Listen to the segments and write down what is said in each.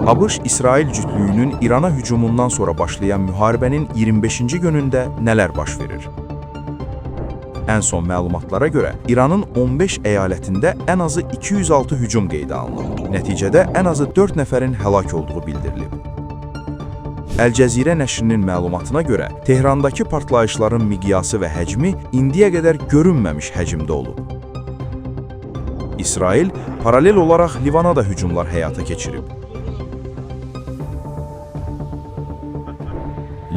ABŞ-İsrail cütlüyünün İrana hücumundan sonra başlayan müharibənin 25-ci günündə nələr baş verir? Ən son məlumatlara görə İranın 15 əyalətində ən azı 206 hücum qeydə alınıb. Nəticədə ən azı 4 nəfərin həlak olduğu bildirilib. Əl-Cəzirə nəşrinin məlumatına görə Tehrandakı partlayışların miqyası və həcmi indiyə qədər görünməmiş həcmdə olub. İsrail paralel olaraq Livana da hücumlar həyata keçirib.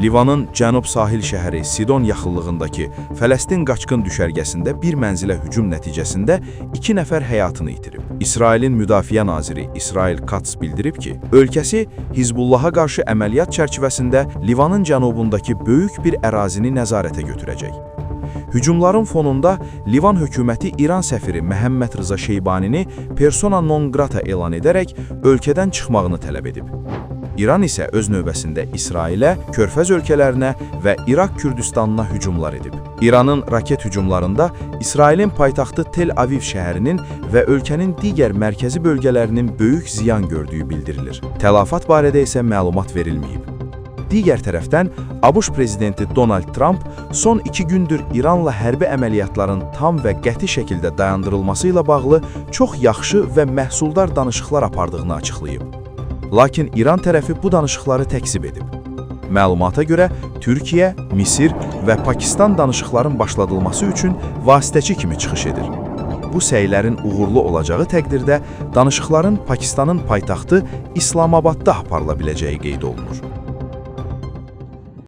Livanın cənub sahil şəhəri Sidon yaxınlığındakı Fələstin qaçqın düşərgəsində bir mənzilə hücum nəticəsində 2 nəfər həyatını itirib. İsrailin Müdafiə naziri İsrail Katz bildirib ki, ölkəsi Hizbullaha qarşı əməliyyat çərçivəsində Livanın cənubundakı böyük bir ərazini nəzarətə götürəcək. Hücumların fonunda Livan hökuməti İran səfiri Məhəmməd Rıza Şeybanini persona non grata elan edərək ölkədən çıxmağını tələb edib. İran isə öz növbəsində İsrailə, Körfəz ölkələrinə və İraq Kürdüstanına hücumlar edib. İranın raket hücumlarında İsrailin paytaxtı Tel Aviv şəhərinin və ölkənin digər mərkəzi bölgələrinin böyük ziyan gördüyü bildirilir. Tələfat barədə isə məlumat verilməyib. Digər tərəfdən ABŞ prezidenti Donald Trump son 2 gündür İranla hərbi əməliyyatların tam və qəti şəkildə dayandırılması ilə bağlı çox yaxşı və məhsuldar danışıqlar apardığını açıqlayıb. Lakin İran tərəfi bu danışıqları təkzib edib. Məlumata görə Türkiyə, Misir və Pakistan danışıqların başladılması üçün vasitəçi kimi çıxış edir. Bu səylərin uğurlu olacağı təqdirdə danışıqların Pakistanın paytaxtı İslamabadda aparıla biləcəyi qeyd olunur.